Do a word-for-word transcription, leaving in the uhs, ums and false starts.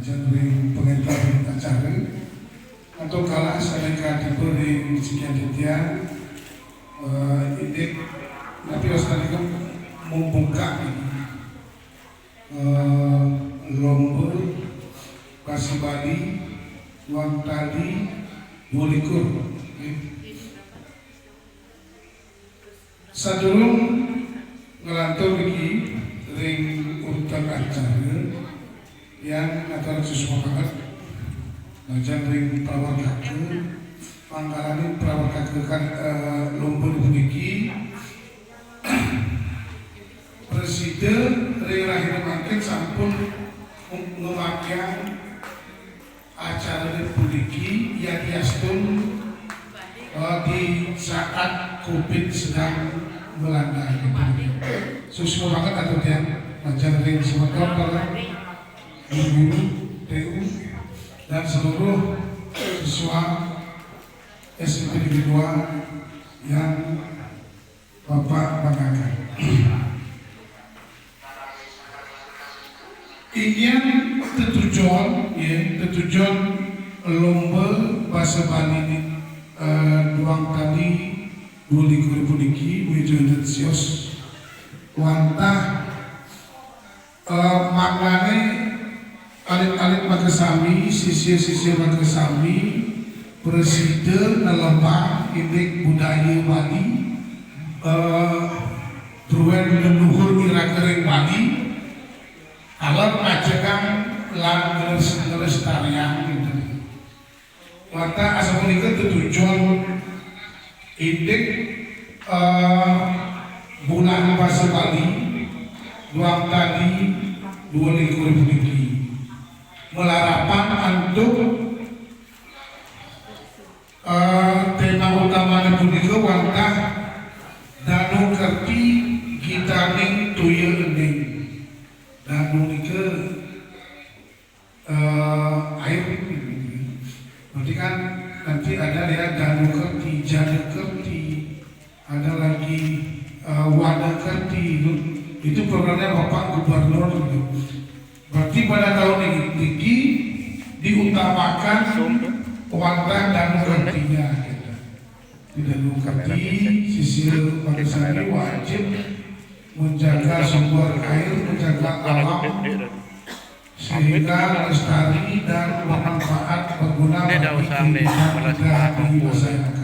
Jan ring pengenter acara. Antuk kalah sané katiba ring sikian titiang, eh, indik napi wastané membuka ini, eh, lomba basa Bali duang tali dua likur. Sadurung nglantur niki ring urutan acara, tiang ngaturang suksma banget majeng ring prawartaka, mangkalaning prawartaka kan, eh, lomba puniki. Presida ring rahina mangkin sampun ngemakiang acara puniki yadiastun, eh, di saat covid sedang melanda. Suksma banget atur tiang majeng ring semeton para guru T U dan seluruh siswa S M P Negeri dua yang Bapak banggakan. Ingin tetujon, ya, tetujon lomba basa Bali ni, eh, duang tali dua likur puniki, wija wénten sios wantah, eh, mangdané alit-alit makasami, sisia-sisia makasami, prasida nelebang indik budaya Bali, eh, druen leluhur iraga ring Bali, taler ngajegang lan ngles-, nglestariang gitu. Wantah asapunika tetujon indik, eh, bulan basa Bali duang tali dua likur puniki. Malarapan antuk, eh, tema utamané punika wantah Danu Kerthi Gitaning Toya Ening. Danu nika, eh, air. Berarti kan nanti ada ya Danu Kerthi, Jana Kerthi, ada lagi, eh, Wana Kerthi itu. Itu programnya Bapak Gubernur gitu. Berarti pada tahun ini tinggi diutamakan wantah Danu Kerthinya gitu. Di Danu Kerthi, sisia makasami wajib menjaga sumber air, menjaga alam, sehingga lestari dan bermanfaat, berguna bagi kehidupan kita di masyarakat.